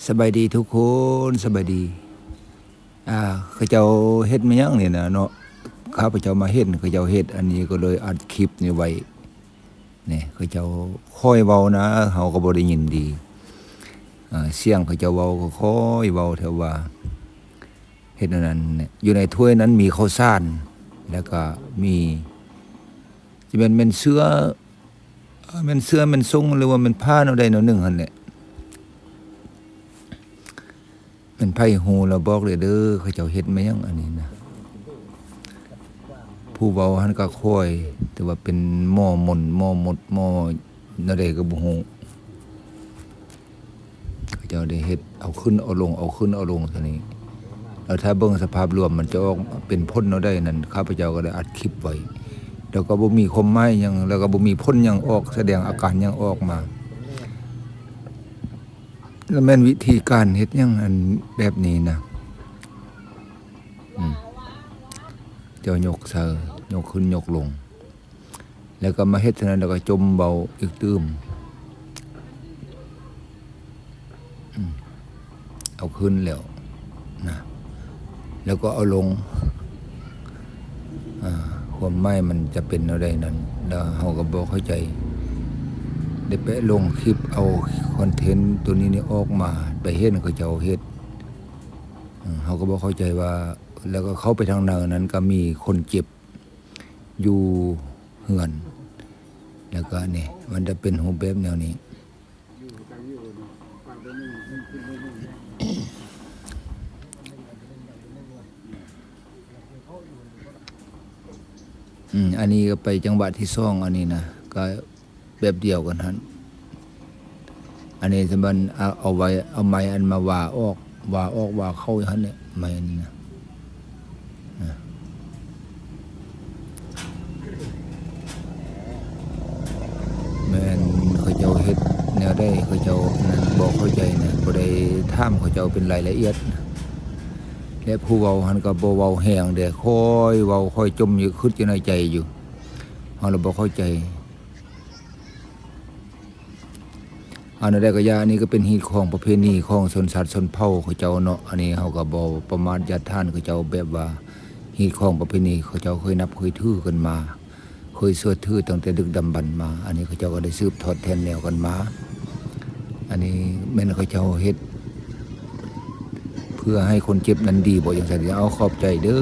ສະບາຍດີທຸກຄົນ ສະບາຍດີ. ອ່າ ເຂົາເຈົ້າເຮັດມາຫຍັງນີ້ນະເນາະ? ຂ້າພະເຈົ້າມາເຫັນເຂົາເຈົ້າເຮັດອັນນີ້ ກໍເລີຍອັດຄລິບນີ້ໄວ້. ນີ້ ເຂົາເຈົ້າຄ່ອຍເວົ້ານະ ເຮົາກໍບໍ່ໄດ້ຍິນດີ. ອ່າ ສຽງເຂົາເຈົ້າເວົ້າກໍຄ່ອຍເວົ້າແທ້ວ່າ ເຮັດອັນນັ້ນ ຢູ່ໃນຖ້ວຍນັ້ນມີເຂົ້າສານ ແລ້ວກໍມີ ຈະແມ່ນ ແມ່ນເສື້ອ ແມ່ນເສື້ອ ແມ່ນຊົງ ຫຼືວ່າແມ່ນຜ້າແນວໃດແນວໜຶ່ງຫັ້ນແຫຼະ. ແມ່ນໃຜຮູ້ແລ້ວບອກເດີ ເຂົາເຈົ້າເຮັດມາຫຍັງອັນນີ້ນະ. ຜູ້ເວົ້າຫັ້ນກໍຄ່ອຍ ແຕ່ວ່າເປັນໝໍມົນ ໝໍມົດ ໝໍແນວໃດກໍບໍ່ຮູ້. ເຂົາເຈົ້າໄດ້ເຮັດເອົາຂຶ້ນເອົາລົງ ເອົາຂຶ້ນເອົາລົງເທົ່ານີ້ ແລ້ວຖ້າເບິ່ງສະພາບລວມມັນຈະອອກເປັນຜົນແນວໃດນັ້ນ ຂ້າພະເຈົ້າກໍໄດ້ອັດຄລິບໄວ້ ແລ້ວກໍບໍ່ມີຄວາມໝາຍຫຍັງ ແລ້ວກໍບໍ່ມີຜົນຫຍັງອອກ ສະແດງອາການຫຍັງອອກມາ. ແລ້ວແມ່ນວິທີການເຮັດຫຍັງອັນແບບນີ້ນະ ອືມ ເຈົ້າຍົກໃສ່ ຍົກຂຶ້ນຍົກລົງ ແລ້ວກໍມາເຮັດເທົ່ານັ້ນ ແລ້ວກໍຈົ່ມເບົາອີກຕື່ມ ອືມ ເອົາຂຶ້ນແລ້ວນະ ແລ້ວກໍເອົາລົງ ອ່າ ຄວາມໝາຍມັນຈະເປັນແນວໃດນັ້ນ ແລ້ວເຮົາກໍບໍ່ເຂົ້າໃຈ ໄດ້ໄປລົງຄລິບເອົາຄອນເທັນໂຕນີ້ນີ້ອອກມາ ໄປເຫັນເຂົາເຈົ້າເຮັດ ເຮົາກໍບໍ່ເຂົ້າໃຈວ່າ ແລ້ວກໍເຂົ້າໄປທາງໃນນັ້ນກໍມີຄົນເຈັບຢູ່ເຮືອນ ແລ້ວກໍນີ້ ມັນຈະເປັນຮູບແບບແນວນີ້. ອືມ ອັນນີ້ກໍໄປຈັງຫວະທີສອງ ອັນນີ້ນະ ກໍແບບດຽວກັນຫັ້ນ. ອັນນີ້ສະບັນ ເອົາ ເອົາໄວ້ ເອົາໄມ້ອັນມາຫວ່າອອກ ຫວ່າອອກຫວ່າເຂົ້າຢູ່ຫັ້ນແຫຼະ ໄມ້ອັນນີ້ນະ. ນະ ແມ່ນເຂົາເຈົ້າເຮັດແນວໃດ ເຂົາເຈົ້ານັ້ນບໍ່ເຂົ້າໃຈນະ ບໍ່ໄດ້ຖາມເຂົາເຈົ້າເປັນລາຍລະອຽດນະ ແລະ ຜູ້ເວົ້າຫັ້ນກໍບໍ່ເວົ້າແຮງເດ້ ຄ່ອຍເວົ້າ ຄ່ອຍຈົ່ມຢູ່ ຄິດຢູ່ໃນໃຈຢູ່ ເຮົາລະບໍ່ເຂົ້າໃຈ. ອັນໃດກໍຢ່າ ອັນນີ້ກໍເປັນຮີດຄອງປະເພນີຂອງຊົນຊາດຊົນເຜົ່າເຂົາເຈົ້າເນາະ ອັນນີ້ເຮົາກໍບໍ່ປະມາດຢາດຖານເຂົາເຈົ້າ ແບບວ່າຮີດຄອງປະເພນີເຂົາເຈົ້າເຄີຍນັບເຄີຍຖືກັນມາ ເຄີຍເຊື່ອຖືຕັ້ງແຕ່ດຶກດຳບັນມາ ອັນນີ້ເຂົາເຈົ້າກໍໄດ້ສືບທອດແທນແນວກັນມາ. ອັນນີ້ແມ່ນເຂົາເຈົ້າເຮັດເພື່ອໃຫ້ຄົນເຈັບນັ້ນດີບໍ່ ຈັ່ງຊັ້ນ. ເອົາ ຂອບໃຈເດີ.